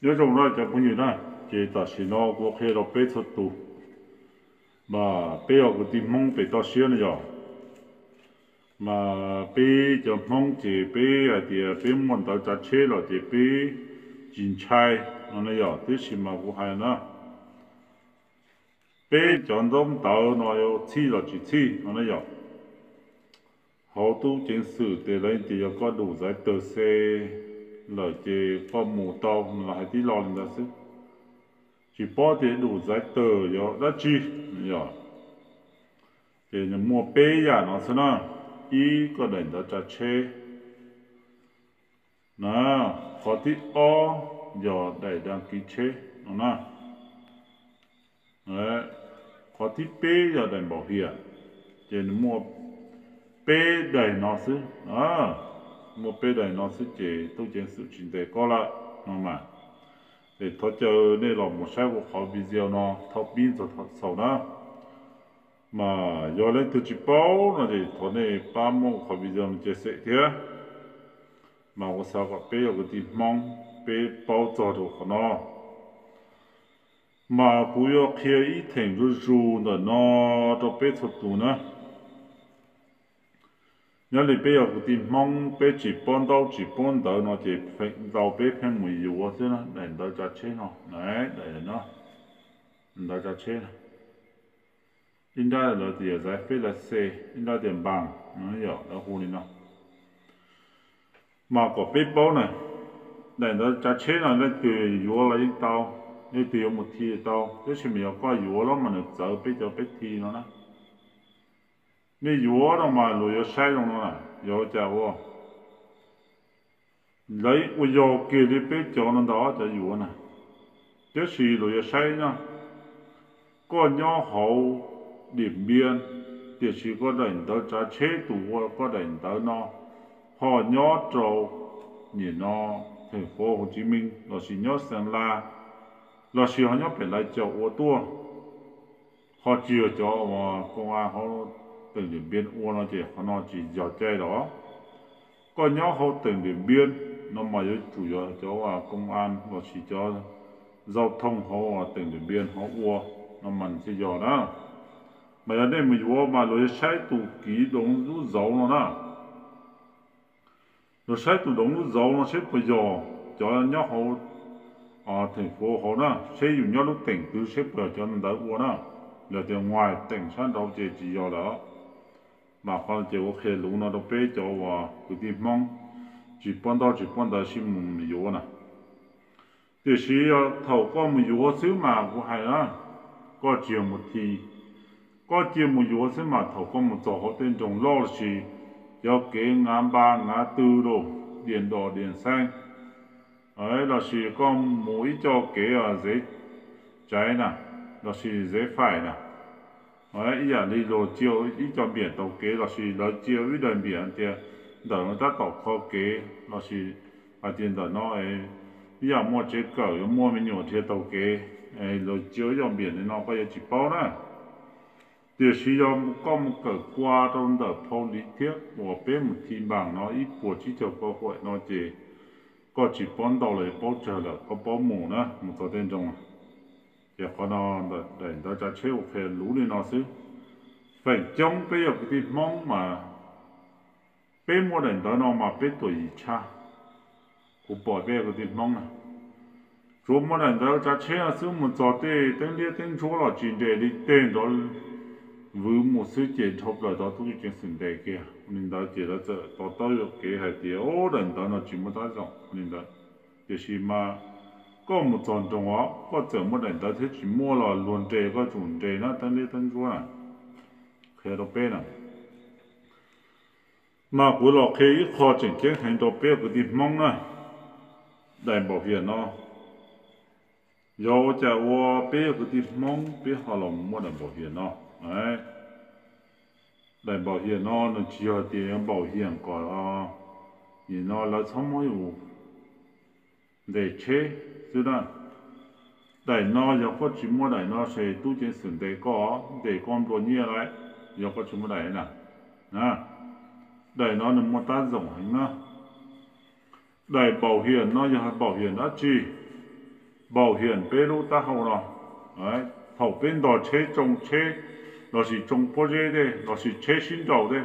Nyob zoo na cov phooj ywg na, ces tam sim no kuv qhia rau peb txhua tus, mas peb yog kwv tij Hmoob pem toj siab no yog, mas peb cov Hmoob ces peb hais tias peb muaj ntawv tsav tsheb los ces peb tsis ntshai no na yog, tiam sis mas kuv hais na, peb cov ntaub ntawv no yuav txhij los tsis txhij no na yog. Hauv tub ceev xwm ces lawv tias yog koj đủ giấy tờ xe lawm ces koj mus tau no, lawv hais tib lo li ntawd xwb. Tsis paub tias đủ giấy tờ yog dab tsi yog. Ces nws muaj peb yam no xwb na. Ib, koj daim ntawv tsav tsheb na. Qhov thib ob yog daim đăng ký tsheb no na. Qhov thib peb yog daim npaum hiam. Ces nws muaj peb daim no xwb, muaj peb daim no xwb ces tub ceev xwm tsis ntes koj lawm no mas. Es thov caw nej los mus saib kuv qhov video no thaum pib txog thaum xaus na. Mas yog leej twg tsis paub no ces thov nej pab muab kuv qhov video no chia sẻ thiab. Mas kuv xav kom peb yog kwv tij Hmoob peb paub txog rau qhov no. Mas kuv yuav qhia ib theem zuj zus ntawm no rau peb txhua tus na. Nyob li peb yog kwv tij Hmoob peb tsis paub ntaub tsis paub ntawv no ces feem ntau peb pheej mus yuav xwb na, daim ntawv tsav tsheb no, daim ntawv tsav tsheb no. Ib nrab lawv tias giấy phép lái xe, ib nrab tias bằng no yog lawv hu li no. Mas kom peb paub na, daim ntawv tsav tsheb no leej twg yuav los yeej tau, leej twg yuav mus thi tau, tab sis mas yog koj yuav los mas nws txawv peb cov peb thi no na. Nej yuav no mas luag yuav saib zoo no na, yog ua cas ua, lawv ua yog kiag li peb cov no ntag cov yuav na. Tab sis luag yuav saib no, koj nyob hauv Điện Biên, tiam sis koj daim ntawv tsav tsheb tus ua koj daim ntawv no ho nyob rau nim no thành phố Hồ Chí Minh lossis nyob Sơn La, lossis ho nyob pem Lai Châu ua tuaj, ho tsis yog cov uas công an hauv tỉnh Điện Biên ua no ces qhov no tsis yog caij los. Koj nyob hauv tỉnh Điện Biên no mas yuav tsum yog cov công an lossis cov giao thông hauv tỉnh Điện Biên hauv ua no mas thiaj yog na. Mas yog nej mus yuav mas luag yuav saib tus kiv doov lub zauv no na. Luag saib tus doov lub zauv no seb puas yog cov nyob hauv thành phố hauv na, seb yus nyob lub teem twg seb puas yog cov ntawd ua na. Yog tias ngoài tỉnh sab nraud ces tsis yog lawm. Mas qhov no ces ua qhia luv no rau peb cov uas kwv tij Hmoob tsis paub ntaub tsis paub ntawv sib mus yuav na. Tiam sis yog thaum koj mus yuav xwb mas kuv hais na, koj tsis yog mus thi, koj cia mus yuav xwb mas thaum koj mus txog hauv tej nroog loj lossis cov kev ngã ba ngã tư rau, điện đỏ điện xanh, lossis koj mus ib co kev dễ trái na, lossis dễ phải na, ib yam li luag cia ib co npiam taug kev lossis lawv cia ib daim npiam tias ntawm no tab tom kho kev lossis hais tias ntawm no ib yam muaj tsev kawm yuav muaj me nyuam dhia taug kev, luag cia ib co npiam li no koj yuav tsis paub na. Tiam sis yog koj mus kawm kua rau ntawm phau lý thuyết uas peb mus thi bằng no ib puas tsib caug câu hỏi no ces koj tsis paub ntau los yuav paub tsawg lawm, koj paub mus na, mus txog tej nroog. Ces qhov no daim ntawv tsav tsheb ua qhia luv li no xwb. Feem coob peb yog kwv tij Hmoob mas peb muaj daim ntawv no mas peb tuam yim tshaj. Kuv pom peb yog kwv tij Hmoob na, tsuav muaj daim ntawv tsav tsheb no xwb mus txog tej teeb liab teeb ntsuab los tsis nres li, tej nrov vwv mus xwb ces dhau plaws tau tub ceev xwm ntes kiag. Ua li ntawd ces lawv txawm to taub yuam kev hais tias daim ntawv no tsis muaj tab zoom li ntawd. Tiam sis mas koj mus txog nroog os, koj txawm muaj daim ntawv thiab tsis muaj los luag nres koj tsum nres na, teeb liab teeb ntsuab na. Qhia rau peb na, mas kuv los qhia ib qho tseem ceeb heev rau peb kwv tij Hmoob na. Daim npaum hiam no, yog ua cas ua peb kwv tij Hmoob peb ho los muaj daim npaum hiam no? Daim npaum hiam no nws tsis yog tias npaum hiam kom nim no lawv txhob muab yus ntes tsheb xwb na. Daim no yog koj tsis muaj daim no ces tub ceev xwm ntes koj, ntes koj nplua nyiaj lawm, yog koj tsis muaj daim na. Daim no nws muaj tab zoom heev na. Daim npaum hiam no yog npaum hiam dab tsi? npaum hiam peb lub taub hau no. Thaum peb ntog tsheb tsoo tsheb lossis tsoo pob zeb tej lossis tsheb sib nraus tej,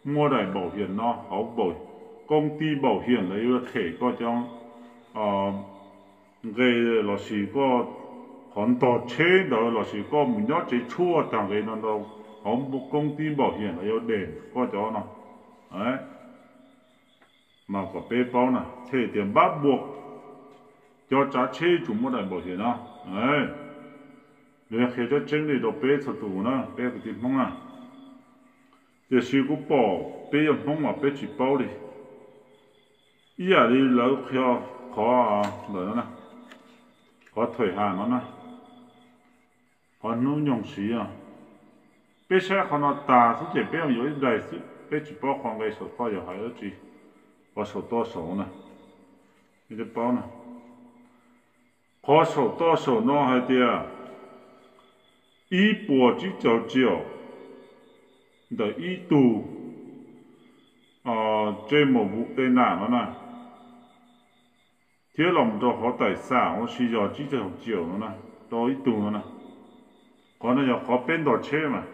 muaj daim npaum hiam no hauv npaum, koob tij npaum hiam lawv yuav them koj cov nqe lossis koj qhov ntog tsheb ntawd lossis koj mus nyob tsev tshuaj tag nqe no ntau, hauv koob tij npaum hiam lawv yuav dem koj cov no. Mas kom peb paub na, txhej tias npab npua cov tsav tsheb yuav tsum muaj daim npaum hiam no. Luag qhia tseeb tseeb li rau peb txhua tus na, peb kwv tij Hmoob na. Tiam sis kuv pom peb yog Hmoob mas peb tsis paub li. Ib yam li lawv qhia qhov ntawm no, qhov thuam ham no na, qhov hnub nyoog siv no, peb saib qhov no tas xwb ces peb yuav ib daim xwb, peb tsis paub qhov nqe saum toj yog hais dab tsi. Qhov saum toj saud na, paub na, qhov saum toj saum no hais tias ib puas tsib caug tsiaum ntawm ib tug tsev mus vus tej nam no na, thiab los mus rau hauv taim xam ua si yog tsib caug tsiaum no na, rau ib tug no na. Qhov no yog qhov peb ntog tsheb mas,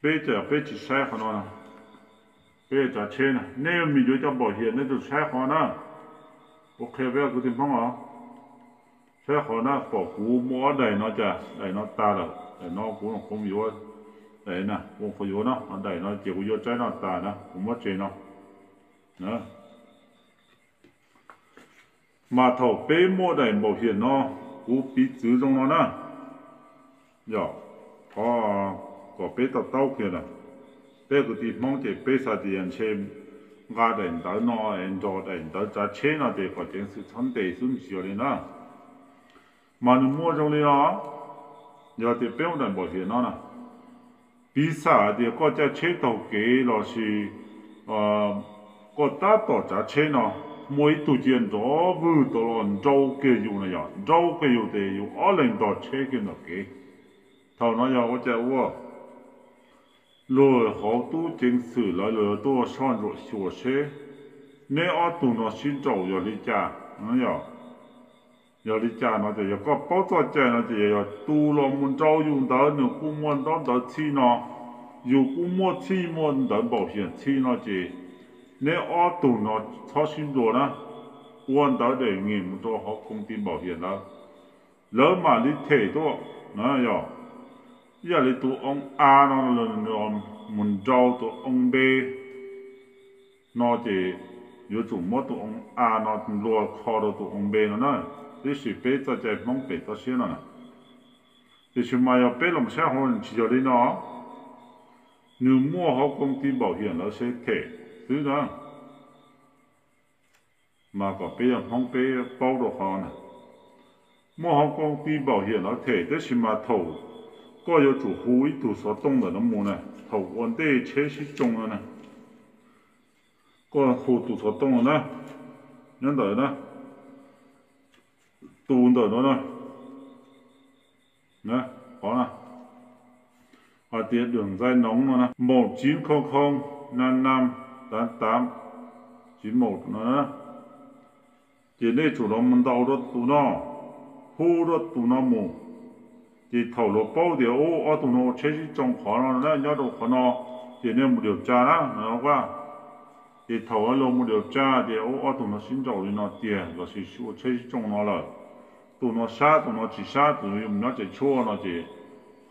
peb ces peb tsis saib qhov no, peb tsav tsheb na, nej yuav mus yuav cov npaum hiam nej tus saib qhov na. Kuv qhia peb kwv tij Hmoob os, saib qhov na, pom kuv muaj ob daim no cas daim no tas lawm, daim no kuv kuv yuav, daim na kuv yuav no, daim no ces kuv yuav tsaib no tas na kuv muab tseg no. Mas thaum peb muaj daim npaum hiam no, kuv piv txwv zoo no na, yog qhov kom peb to taub kiag na, peb kwv tij Hmoob ces peb xav tias ntshe nqa daim ntawv no, nrog daim ntawv tsav tsheb no ces kom ceev xwm txhob ntes xwb, tsis yog li na. Mas nws muaj zoo li no, yog tias peb muaj daim npaum hiam no na, piv xam hais tias koj caij tsheb taug kev lossis koj tab tom tsav tsheb no, muaj ib tug cia nrov vwg tau los nrau kiag yus na, yog nrau kiag yus ces yus ob leeg ntog tsheb kiag ntawm kev. Thaum no yog ua cas ua, luag hauv tub ceev xwm lawv los tuaj soj ntsuam xyuas seb neb ob tug no sib nraus yog li cas. Yog li cas no ces yog koj paub txoj cai no ces yog tus los mus nrau yus ntawd nws kuj muaj ntaub ntawv txhij no, yus kuj muaj txhij muaj ntawv npaum hiam txhij no ces neb ob tug no txhob sib nplua na, ua ntawv dej nyim mus rau hauv koom tij npaum hiam ntawd, lawv mam li them tuaj na. Yog ib yam li tus oo A no mus nrau tus oo B no ces yuav tsum muab tus oo A no nplua kho rau tus oo B no na. Tiam sis peb txoj cai Hmoob pem toj siab no na, tiam sis mas yog peb los saib hauv tsis yog li no, nws muaj hauv koom tij npaum hiam lawv seb them xwb na. Mas kom peb yog Hmoob peb paub rau qhov na, muaj hauv koom tij npaum hiam lawv them, tiam sis mas thaum koj yuav tsum hu ib tug xov tooj ntawm no mus na, thaum ua ntej tsheb sib tsoo no na, koj hu tus xov tooj no na, nyob ntawm na, tus ntawm no na, qhov hais tias đường dây nóng no na, một chín không không năm năm tám tám chín một no, ces nej tsum los mus ntaus rau tus no, hu rau tus no mus. Ces thaum luag paub tias ub ob tug no ua tsheb sib tsoo qhov no na, nyob rau qhov no, ces nej mus điều tra na no. Ces thaum luag mus điều tra tias ub ob tug no sib nraus li no tiag lossis ua tsheb sib tsoo no lawm, tus no sab tus no tsis sab, tus no yuav mus nyob tsev tshuaj no ces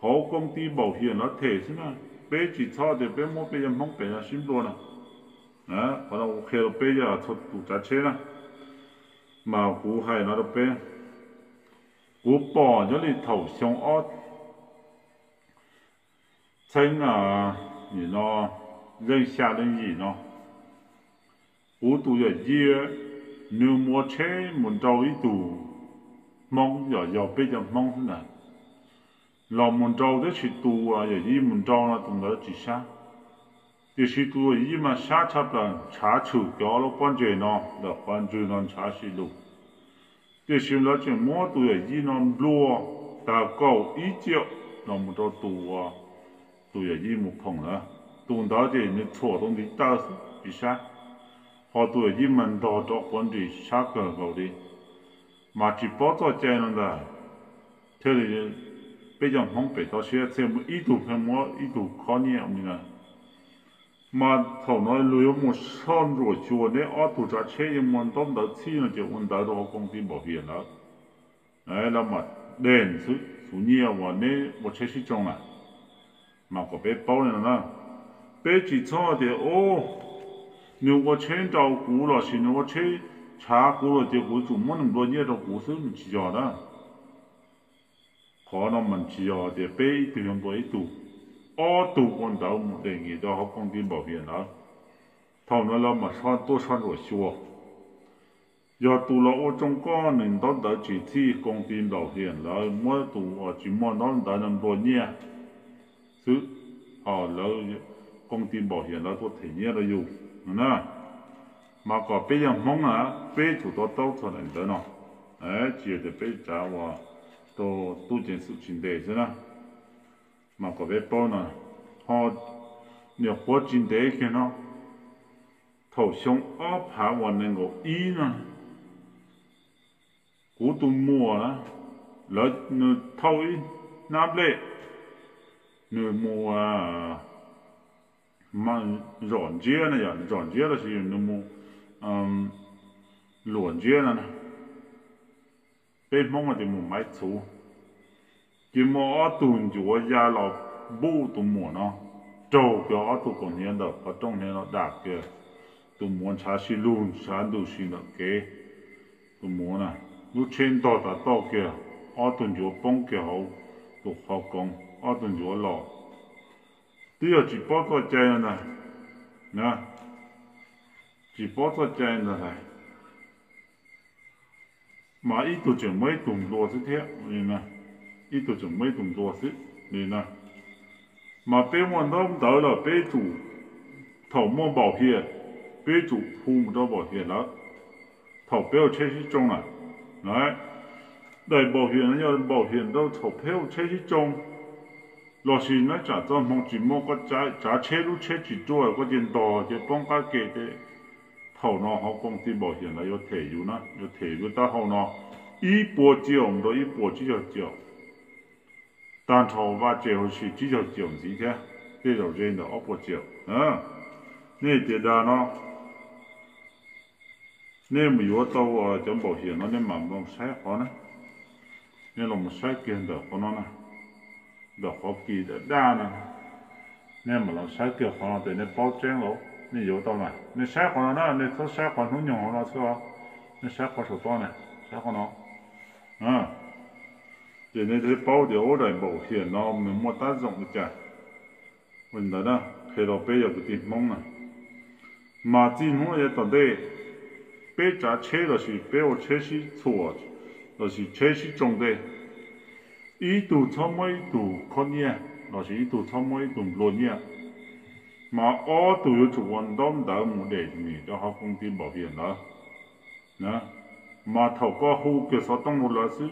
hauv koom tij npaum hiam lawv them xwb na. Peb tsis txhob tias peb muab peb yog Hmoob pem no sib nplua na. Qhov no kuv qhia rau peb yog txhua tus tsav tsheb na, mas kuv hais no rau peb, kuv pom nyob li thaum xyoo ob txheeb, nim no leej xya leej yim no, kuv tus yawm yij nws mus ua tsheb mus nrau ib tug Hmoob, yog yog peb cov Hmoob xwb ntag, los mus nrau, tab sis tus yawm yij mus nrau no tus ntawd tsis sab. Tiam sis tus yawm yij mas sab tshaj plaws, ntshav tshwm cov lub pob ntseg no ntawm qhov ntswg no ntshav si lug. Tiam sis lawv tseem muab tus yawm yij no nplua tag kaum ib ciam los mus rau tus, tus yawm yij mus khoom ntawd. Tus ntawd ces nws txhuam tau ntiv taw xwb tsis sab, ho tus yawm yij mas ntog rau quav nris sab kawg nkaus li. Mas tsis paub txoj cai no ntag, thiaj li peb cov Hmoob pem toj siab thiaj muaj ib tug pheej muab ib tug khob nyiaj ua li na. Mas thaum no luag yuav mus soj ntsuam xyuas neb ob tug tsav tsheb yeej muaj ntaub ntawv txhij no ces ua ntawv rau hauv koom ti npaum hiam ntawd, lawv mam dej xwb xuv nyiaj uas neb ua tsheb sib tsoo na. Mas kom peb paub li no na, peb tsis txhob tias, o, nws ua tsheb nrau kuv lossis nws ua tsheb tshav kuv lawm ces kuv yuav tsum muab nws nplua nyiaj rau kuv xwb, nws tsis yog na. Qhov no mas tsis yog tias peb ib tug yuav nplua ib tug, ob tug ua ntawv mus dej nyiaj rau hauv koom ti npaum hiam ntawd, thaum no lawv mam tuaj soj ntsuam xyuas. Yog tus los ua tsoo koj nws ntaub ntawv tsis txhij koom ti npaum hiam ntawd muab tus uas tsis muaj ntaub ntawv no nplua nyiaj xwb, ho lawv koom ti npaum hiam ntawd tuaj them nyiaj rau yus no na. Mas kom peb yog Hmoob na, peb tsum to taub txog daim ntawv no, tsis yog tias peb tsav uas rau tub ceev xwm tsis ntes xwb na. Mas kom peb paub no, ho nyuam qhuav tsis ntev kiag no, thaum xyoo ob phav uas nees nkaum ib no, kuv tus muam na, lawv, nws thauj ib hnab nplej, nws mus zom ntsiab na, yog zom ntsiab los sis nws mus luam ntsiab no, peb Hmoob tias mus maiv txhuv, ces muaj ob tug ncuav ya los npuj tus muam no, raug kiag ob tug kaus hniav ntawm qhov rooj hniav no dam kiag tus muam ntshav si lug ntshav ntws si ntawm kev. Tus muam na, lub tsheb ntog tav toj kiag, ob tug ncuav poob kiag hauv tus qhov koov, ob tug ncuav los. Twb yog tsis paub txoj cai no ntag, tsis paub txoj cai ntag lawm, mas ib tug tseem muab ib tug nplua xwb thiab, ib tug tseem muab ib tug nplua xwb li na. Mas peb muaj ntaub ntawv lawm peb tsum, thaum muaj npaum hiam, peb tsum hu mus rau npaum hiam lawm. Thaum peb ua tsheb sib tsoo na, daim npaum hiam no yog npaum hiam rau thaum peb ua tsheb sib tsoo, lossis neb tsam txoj hmoo tsis muaj koj tsav tsheb lub tsheb tsis ruaj koj cia ntog cia poob qab ke ces thaum no hauv koom ti npaum hiam lawv yuav them yus na, yuav them yus taub hau no ib puas ciaum mus rau ib puas tsib caug ciaum, tag nrho vaj tse huv si tsib caug ciaum ntxiv thiab, tej zaum ze ntawm ob puas ciaum. Nej tias dag no, nej mus yuav tau cov npaum hiam no nej mam los saib qhov na, nej los mus saib kiag ntawm qhov no na, ntawm qhov kis daj daj no, nej mam los saib kiag qhov no ces nej paub tseeb lawm, nej yuav tau lawm. Nej saib qhov no na, nej txhob saib qhov hnub nyoog hauv no xwb os, nej saib qhov saum toj na, saib qhov no. Ces nej thiaj paub tias ua daim npaum hiam no nws muaj tab zoom li cas. Ua li ntawd na, qhia rau peb yog kwv tij Hmoob na, mas txij hnub no yav tom ntej, peb tsav tsheb lossis peb ua tsheb sib txhuam lossis tsheb sib tsoo ntej, ib tug txhob muab ib tug khob nyiaj lossis ib tug txhob muab ib tug nplua nyiaj, mas ob tug yuav tsum ua ntaub ntawv mus dem nim rau hauv koom ti npaum hiam ntawd. Mas thaum koj hu kiag xov tooj rau lawv xwb,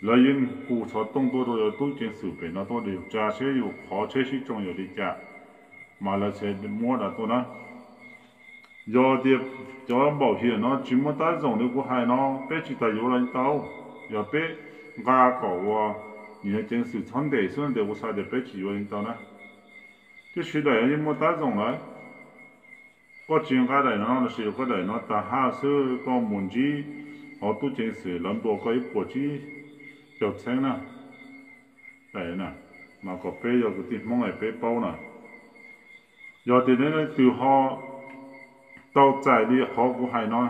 lawv yeej hu xov tooj tuaj rau yus tub ceev xwm pem no tuaj de tsa seb yus qhov tsheb sib tsoo yog li cas, mas lawv thiaj muab rau tuaj na. Yog tias cov npaum hiam no tsis muaj tab zoom li kuv hais no peb tsis tas yuav los tau. Yog peb nqa kom ua nim no ceev xwm txhob ntes xwb ntes kuv xav tias peb tsis yuav li tau na. Tiam sis daim no yeej muaj tab zoom lawm. Koj tsis nqa daim no lossis koj daim no tag haj xwb koj mus ntsib hauv tub ceev xwm lawv nplua koj ib puas tsib caug txheeb na. Daim no, mas kom peb yog kwv tij Hmoob es peb paub na. Yog tias nej leej twg ho tau txais li qhov kuv hais no,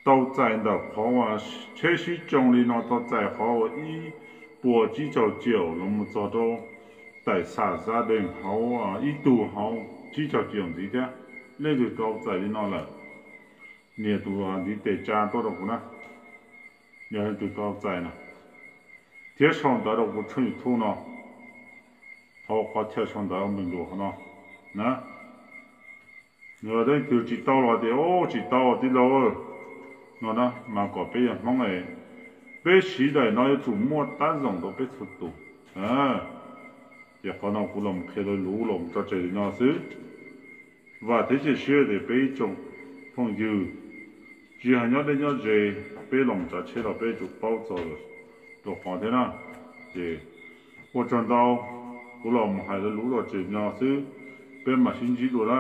tau txais ntawm qhov uas tsheb sib tsoo li no tau txais qhov uas ib puas tsib caug ciaum los mus txog rau taim xam za deeg hauv ib tug hauv tsib caug ciaum ntxiv thiab. Leej twg tau txais li no lawm, nias tus ntiv tes tsa tuaj rau kuv na, yog leej twg tau txais na, thiab sau ntawv rau kuv tshooj YouTube no, hauv qhov chaw sau ntawv npeeg lus hauv no na. Yog leej twg tsis tau los tias, o, tsis tau tij laug no na, mas kom peb yog Hmoob es peb siv daim no yuav tsum muaj tab zoom rau peb txhua tus. Ces qhov no kuv los qhia luv luv los tso tseg li no xwb. Vam thiab cia siab tias peb ib tsoom phooj ywg Tsis hais nyob deb nyob ze, peb los tsav tsheb los peb yuav tsum paub txog tus qhov thiab na. Ces ua tsaug ntau, kuv los mus hais lus lus tom tsev no xwb, peb mam sib ntsib dua na.